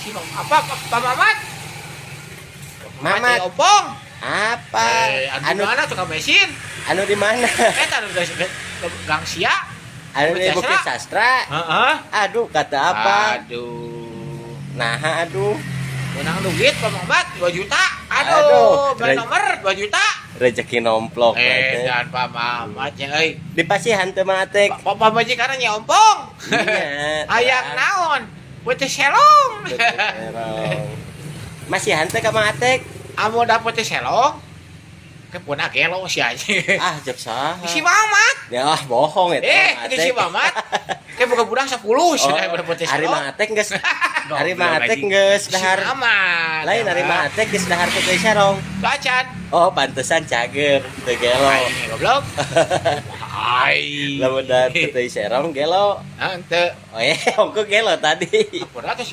Si apa, Pak Mamat? Mamat. Teh Opong. Apa? Eh, anu, Anu di mana tukang bensin? Anu di mana? Eta anu Gang Sia. Anu di Bukit Bukit Sastra. Heeh. Aduh, kata apa? Aduh. Nah, aduh. Menang duit Pak Mamat 2 juta. Aduh. Aduh, beli nomor 2 juta. Rezeki nomplok. Eh, teh. dan Pak Mamat nya euy. Di pasihan teu Mang Atek. Pak pamajikan nya ompong. Iya. Hayang naon? Putih selong. Putih serong. Masihan teh ka Mang Atek. Amun da putih selong. Ke pun gelo si anjing. Ah, cek saha? Si Mamat. Ya, ah, bohong eta. Eh, Mang itu si Atek. Mamat. Kayak boga budak 10 cenah oh, putih Ari selong. Mang Atek geus, Ari Mang Goblok, Atek anjing. geus Si dahar. Mamat. Lain, ari Mang Atek geus dahar putih serong. Acan. Oh, pantesan cager, teu gelo. Aing goblok. Aing. Lamun dahar putih serong gelo. Henteu. Oh iya, ongko gelo tadi. Ampun atuh si